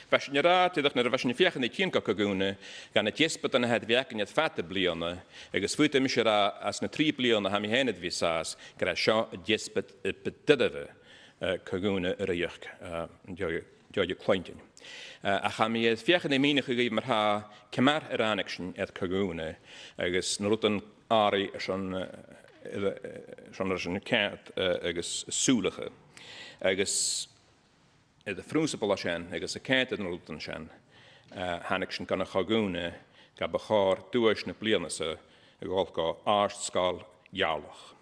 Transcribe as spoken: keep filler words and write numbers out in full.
Bha sinn ag ràdh, dìreach nuair a bha sinn a' feuchainn ri tighinn gu co-dhùnadh, dha na deasbadan a tha air a bhith againn air fad na bliadhna, agus faodaidh mise ràdh anns na trì bliadhna a tha mi fhèin air a bhith an sàs, gur e seo an deasbad, eh, bu duilghe, eh, co-dhùnadh a ruighinn, eh, an dèidh, dèidh cluinntinn. Eh, ach tha mi air feuchainn ri mìneachadh dhuibh mar-thà ciamar a ràinig sinn air co-dhùnadh, agus na rudan àraidh airson, eh, air, eh, airson a bheil sinn a' coimhead, eh, agus a' sùileachadh. Agus air a' phrionnsabal sin, agus a' coimhead air na rudan sin, eh, thàinig sinn gun a' cho-dhùnadh, ge b' e cò air duais na bliadhna-sa a dhol gu Àrd-sgoil Gheàrrloch.